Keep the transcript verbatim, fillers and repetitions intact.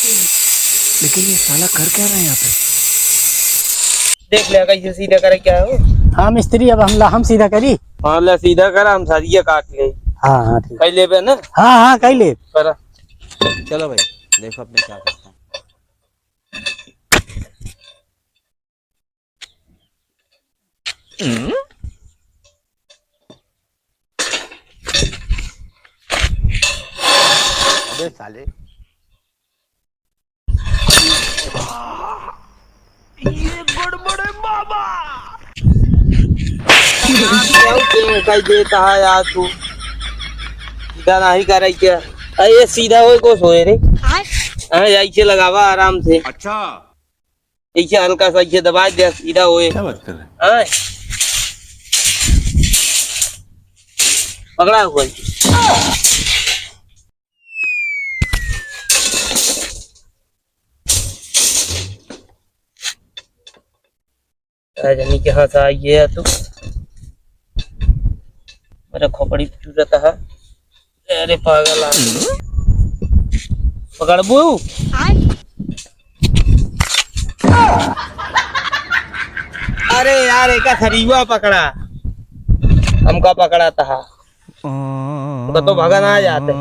लेकिन ये साला कर क्या रहा है यहाँ पे? देख ले, कैसे सीधा करे क्या हो? हाँ मिस्त्री, अब हम ला, हम सीधा करी। हाँ, ले सीधा करा, हम सरिया काट ले। हाँ, हाँ, ठीक। कई लेबे ना? हाँ, हाँ, कई लेब। करा। चलो भाई, देखो अब मैं क्या करता हूँ। अबे साले। ये गड़बड़ है बाबा। कई देता है यार तू। सीधा नहीं करे क्या? अरे ये सीधा होए को सोए रे। हाँ, ऐसे लगावा आराम से। अच्छा। ऐसे हल्का सा ऐसे दबा दे, सीधा होए। क्या बात कर रहे हैं? हाँ। पकड़ा हुआ है। आ जानी कहाँ से आई है तू? मेरा खोपड़ी चूरत है। अरे पागल आ। पकड़बू? अरे यार, एका सरीवा पकड़ा। हमका पकड़ा तहा। हमका तो भगा ना जाते।